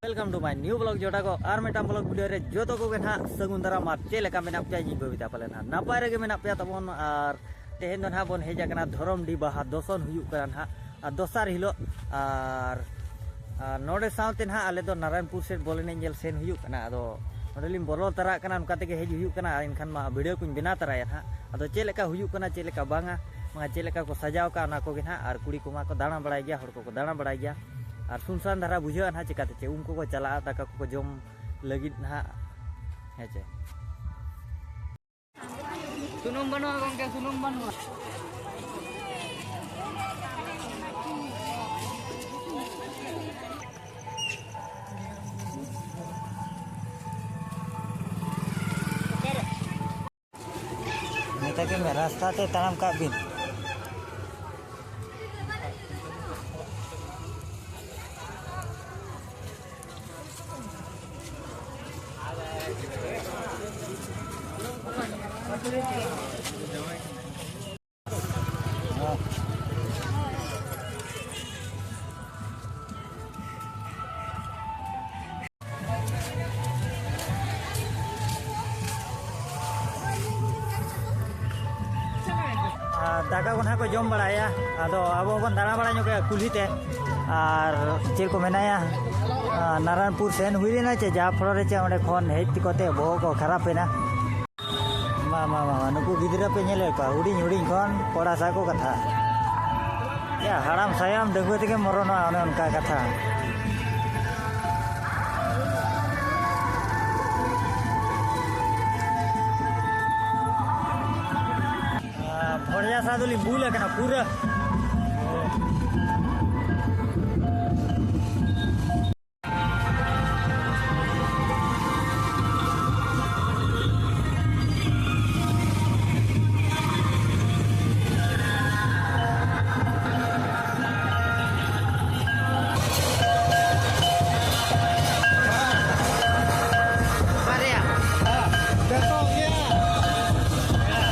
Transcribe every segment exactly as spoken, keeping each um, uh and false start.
Welcome to my new vlog, ᱡᱚᱴᱟ ᱠᱚ᱾ ᱟᱨ ᱢᱤᱫᱴᱟᱝ vlog video ᱨᱮ ᱡᱚᱛᱚ ᱠᱚᱜᱮ ᱱᱟᱦᱟᱜ ᱥᱟᱹᱜᱩᱱ ᱫᱟᱨᱟᱢ᱾ ᱟᱨ ᱪᱮᱫ ᱞᱮᱠᱟ ᱢᱮᱱᱟᱜ ᱯᱮᱭᱟ? ᱤᱧ ᱵᱷᱟᱹᱵᱤᱛᱟ ᱯᱟᱞᱮ ᱱᱟᱦᱟᱜ ᱱᱟᱯᱟᱭ ᱨᱮᱜᱮ ᱢᱮᱱᱟᱜ ᱯᱮᱭᱟ ᱛᱟᱵᱚᱱ᱾ ᱟᱨ ᱛᱮᱦᱮᱧ ᱫᱚ ᱱᱟᱦᱟᱜ ᱵᱚᱱ ᱦᱮᱡ ᱟᱠᱟᱱᱟ ᱫᱷᱚᱨᱚᱢᱰᱤ ᱵᱟᱦᱟ ᱫᱚᱥᱚᱱ ᱦᱩᱭᱩᱜ ᱠᱟᱱᱟ ᱱᱟᱦᱟᱜ, ᱟᱨ ᱫᱚᱥᱟᱨ ᱦᱤᱞᱳᱜ᱾ ᱟᱨ, ᱟᱨ ᱱᱚᱰᱮ ᱥᱟᱶᱛᱮ ᱱᱟᱦᱟᱜ ᱟᱞᱮ ᱫᱚ ᱱᱟᱨᱟᱭᱚᱱᱯᱩᱨ ᱥᱮᱫ ᱵᱚᱞ ᱮᱱᱮᱡ ᱧᱮᱞ ᱥᱮᱱ ᱦᱩᱭᱩᱜ ᱠᱟᱱᱟ᱾ ᱟᱫᱚ ᱱᱚᱰᱮ ᱞᱤᱧ ᱵᱚᱞᱚ ᱛᱟᱨᱟᱜ ᱠᱟᱱᱟ, ᱚᱱᱠᱟ ᱛᱮᱜᱮ ᱦᱮᱡ ᱦᱩᱭᱩᱜ ᱠᱟᱱᱟ᱾ ᱟᱨ ᱮᱱᱠᱷᱟᱱ ᱢᱟ video ᱠᱚᱧ ᱵᱮᱱᱟᱣ ᱛᱟᱨᱟᱭᱟ ᱱᱟᱦᱟᱜ᱾ ᱟᱫᱚ ᱪᱮᱫ ᱞᱮᱠᱟ ᱦᱩᱭᱩᱜ ᱠᱟᱱᱟ, ᱪᱮᱫ ᱞᱮᱠᱟ ᱵᱟᱝᱟ, ᱵᱟᱝᱟ ᱪᱮᱫ ᱞᱮᱠᱟ ᱠᱚ ᱥᱟᱡᱟᱣ ᱠᱟᱜᱼᱟ, ᱚᱱᱟ ᱠᱚᱜᱮ ᱱᱟᱦᱟᱜ᱾ ᱟᱨ ᱠᱩᱲᱤ ᱠᱚᱢᱟ ᱠᱚ ᱫᱟᱬᱟ ᱵᱟᱲᱟᱭ ᱜᱮᱭᱟ, ᱦᱚᱲ ᱠᱚᱠᱚ ᱫᱟᱬᱟ ᱵᱟᱲᱟᱭ ᱜᱮᱭᱟ᱾ ᱟᱨ ᱥᱩᱱᱥᱟᱱ ᱫᱷᱟᱨᱟ ᱵᱩᱡᱷᱟᱹᱜᱼᱟ ᱱᱟᱦᱟᱜ, ᱪᱮᱠᱟᱛᱮ ᱪᱮ ᱩᱱᱠᱩ ᱠᱚ ᱪᱟᱞᱟᱜᱼᱟ, ᱫᱟᱠᱟ ᱠᱚᱠᱚ ᱡᱚᱢ ᱞᱟᱹᱜᱤᱫ ᱱᱟᱦᱟᱜ, ᱦᱮᱸ ᱪᱮ᱾ ᱥᱩᱱᱩᱢ ᱵᱟᱹᱱᱩᱜᱼᱟ ᱜᱚᱝᱠᱮ, ᱥᱩᱱᱩᱢ ᱵᱟᱹᱱᱩᱜᱼᱟ᱾ ᱢᱮᱛᱟ ᱠᱤᱱ ᱢᱮ, ᱨᱟᱥᱛᱟ ᱛᱮ ᱛᱟᱲᱟᱢ ᱠᱟᱜ ᱵᱤᱱ᱾ ᱟᱨ ᱫᱟᱠᱟ ᱠᱚ ᱱᱟᱦᱟᱜ ᱠᱚ ᱡᱚᱢ ᱵᱟᱲᱟᱭᱟ, ᱟᱫᱚ ᱟᱵᱚ ᱦᱚᱸᱵᱚᱱ ᱫᱟᱬᱟ ᱵᱟᱲᱟ ᱧᱚᱜᱟ ᱠᱩᱞᱦᱤ ᱛᱮ᱾ ᱟᱨ ᱪᱮᱫ ᱠᱚ ᱢᱮᱱᱟᱭᱟ, ᱟᱨ ᱱᱟᱨᱟᱱᱯᱩᱨ ᱥᱮᱱ ᱦᱩᱭ ᱞᱮᱱᱟ ᱪᱮ, ᱡᱟᱦᱟᱸ ᱯᱷᱚᱲᱚ ᱨᱮ ᱪᱮ ᱚᱸᱰᱮ ᱠᱷᱚᱱ ᱦᱮᱡ ᱠᱟᱛᱮ ᱵᱚᱦᱚᱜ ᱠᱚ ᱠᱷᱟᱨᱟᱯ ᱮᱱᱟ᱾ ᱢᱟ, ᱢᱟ, ᱢᱟ, ᱢᱟ, ᱱᱩᱠᱩ ᱜᱤᱫᱽᱨᱟᱹ ᱯᱮ ᱧᱮᱞᱮᱫ ᱠᱚᱣᱟ, ᱦᱩᱰᱤᱧ ᱦᱩᱰᱤᱧ ᱠᱷᱚᱱ ᱠᱚᱲᱟ ᱥᱟᱶ ᱠᱚ ᱠᱟᱛᱷᱟ᱾ ᱭᱟ, ᱦᱟᱲᱟᱢ ᱥᱟᱭᱟᱢ ᱰᱟᱺᱜᱩᱣᱟᱹ ᱛᱮᱜᱮ ᱢᱚᱨᱚᱱᱚᱜᱼᱟ, ᱚᱱᱮ ᱚᱱᱠᱟ ᱠᱟᱛᱷᱟ᱾ ᱟᱨ ᱵᱷᱚᱲᱡᱟ ᱥᱟᱶ ᱫᱚᱞᱤᱧ ᱵᱩᱞ ᱟᱠᱟᱱᱟ ᱯᱩᱨᱟᱹ᱾ ᱵᱟᱨᱭᱟ᱾ ᱵᱮᱥᱚᱜ ᱜᱮᱭᱟ᱾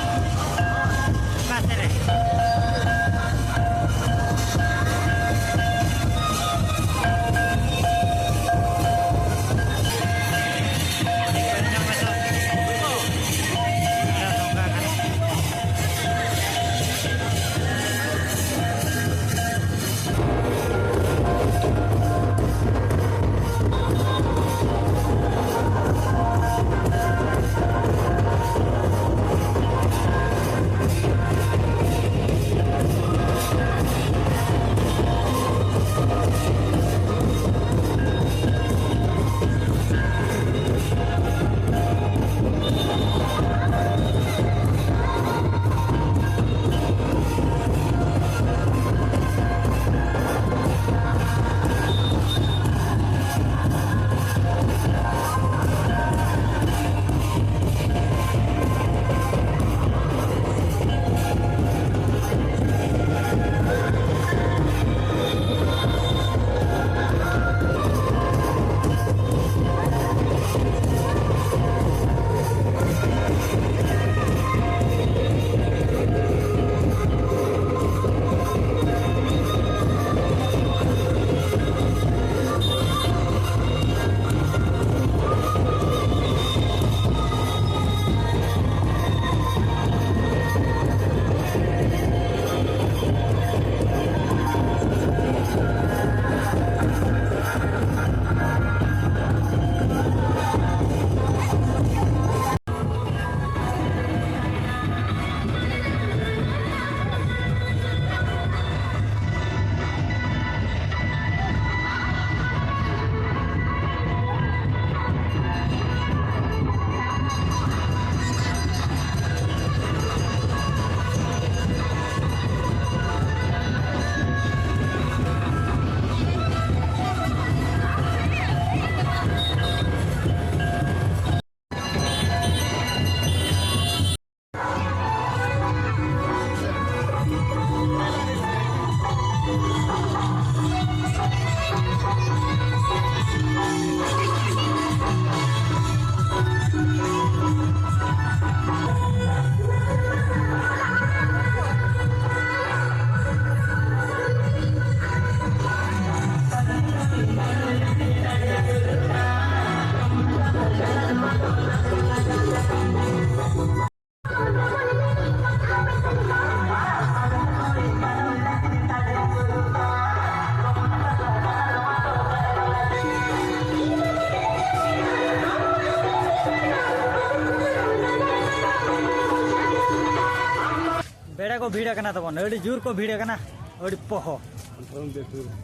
ᱵᱷᱤᱲ ᱟᱠᱟᱱᱟ ᱛᱟᱵᱚᱱ, ᱟᱹᱰᱤ ᱡᱳᱨ ᱠᱚ ᱵᱷᱤᱲ ᱟᱠᱟᱱᱟ, ᱟᱹᱰᱤ ᱯᱚᱦᱚ᱾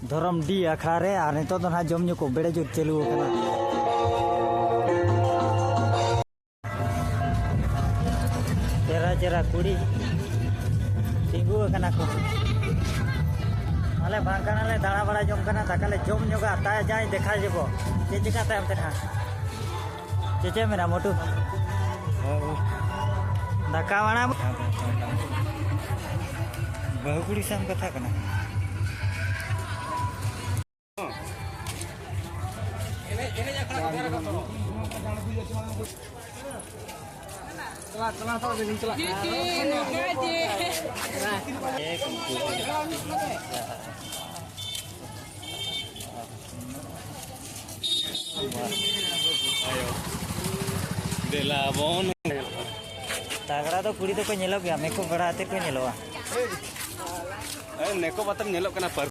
ᱫᱷᱚᱨᱚᱢ ᱰᱤ ᱟᱠᱷᱲᱟ ᱨᱮ, ᱟᱨ ᱱᱤᱛᱚᱜ ᱫᱚ ᱱᱟᱦᱟᱜ ᱡᱚᱢ ᱧᱩ ᱠᱚ ᱵᱮᱲᱮ ᱡᱳᱨ ᱪᱟᱹᱞᱩ ᱟᱠᱟᱱᱟ᱾ ᱪᱮᱦᱨᱟ ᱪᱮᱦᱨᱟ ᱠᱩᱲᱤ ᱛᱤᱸᱜᱩ ᱟᱠᱟᱱᱟ ᱠᱚ᱾ ᱟᱞᱮ ᱵᱟᱝ ᱠᱟᱱᱟᱞᱮ, ᱫᱟᱬᱟ ᱵᱟᱲᱟ ᱡᱚᱝ ᱠᱟᱱᱟ, ᱫᱟᱠᱟ ᱞᱮ ᱡᱚᱢ ᱧᱚᱜᱟ, ᱛᱟᱭ ᱡᱟᱭ ᱫᱮᱠᱷᱟ ᱡᱮᱵᱚ ᱪᱮᱫ ᱪᱤᱠᱟ ᱛᱟᱭᱚᱢ ᱛᱮ ᱱᱟᱦᱟᱜ᱾ ᱪᱮᱫ ᱪᱮᱫ ᱢᱮᱱᱟ ᱢᱚᱴᱩ? ᱫᱟᱠᱟ ᱢᱟᱲᱟᱝ᱾ ᱵᱟᱹᱦᱩ ᱠᱩᱲᱤ ᱥᱟᱶ ᱠᱟᱛᱷᱟ ᱠᱟᱱᱟ᱾ ᱫᱮᱞᱟ ᱵᱚᱱ᱾ ᱛᱟᱜᱽᱲᱟ ᱫᱚ ᱠᱩᱲᱤ ᱫᱚᱠᱚ ᱧᱮᱞᱚᱜ ᱜᱮᱭᱟ, ᱢᱮᱠᱚᱯ ᱵᱟᱲᱟ ᱟᱛᱮ ᱠᱚ ᱧᱮᱞᱚᱜᱼᱟ᱾ ᱮ, ᱢᱮᱠᱚᱯ ᱟᱛᱮᱢ ᱧᱮᱞᱚᱜ ᱠᱟᱱᱟ, ᱯᱟᱹᱨ-